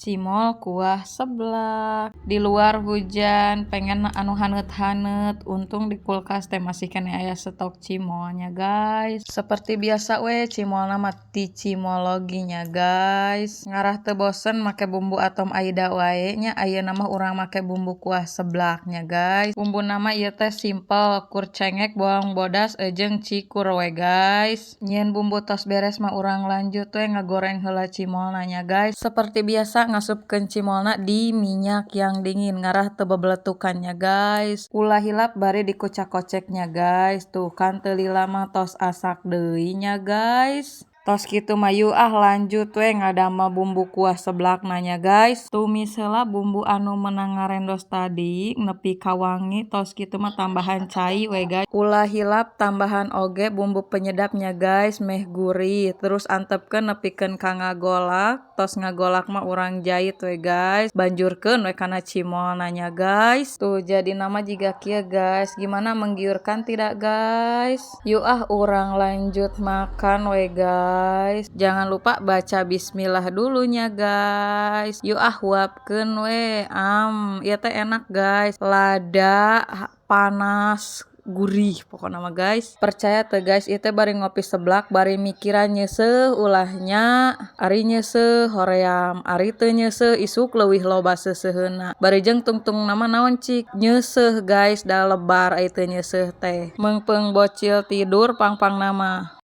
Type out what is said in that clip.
Cimol kuah seblak. Di luar hujan, pengen anu haneut-haneut. Untung di kulkas teh masih keneh aya stok cimolnya, guys. Seperti biasa we, cimolna mah ti Cimologi nya, guys. Ngarah teu bosen make bumbu Atom Aida wae nya, ayeuna mah urang make bumbu kuah seblaknya, guys. Bumbuna mah ieu teh simple, kur cengek, bawang bodas jeung cikur we, guys. Nyieun bumbu tos beres mah, urang lanjut we ngagoreng heula cimolna nya, guys. Seperti biasa, ngasupkeun cimolna di minyak yang dingin ngarah teu bebeletukan nya, guys. Ulah hilap bari dikocak-kocek nya, guys. Tuh kan, teu lila mah tos asak deui nya, guys. Tos kitu mah, yuk ah, lanjut we ngadamel bumbu kuah seblakna nya, guys. Tumis heula bumbu anu meunang ngarendos tadi nepi ka wangi. Tos kitu mah tambahan cai we, guys. Ulah hilap tambahan oge bumbu penyedapnya, guys, meh gurih. Terus antepkeun nepikeun ka ngagolak. Tos ngagolak mah, urang jait we, guys. Banjurkeun we kana cimolna nya, guys. Tuh, jadina mah jiga kieu, guys. Gimana, menggiurkan tidak, guys? Yuk ah, urang lanjut makan we, guys. Jangan lupa baca bismillah dulu nya, guys. Yuk ah, huapkeun we. Ieu teh enak, guys. Lada, panas, gurih pokokna mah, guys. Percaya teu, guys, ieu teh bari ngopi seblak bari mikiran nyeuseuh ulahnya. Ari nyeuseuh hoream, ari teu nyeuseuh isuk leuwih loba seuseuheuna. Bari jeung tungtungna mah naon cik, nyeuseuh, guys, da lebar ai teu nyeuseuh teh. Meungpeung bocil tidur pang-pangna mah.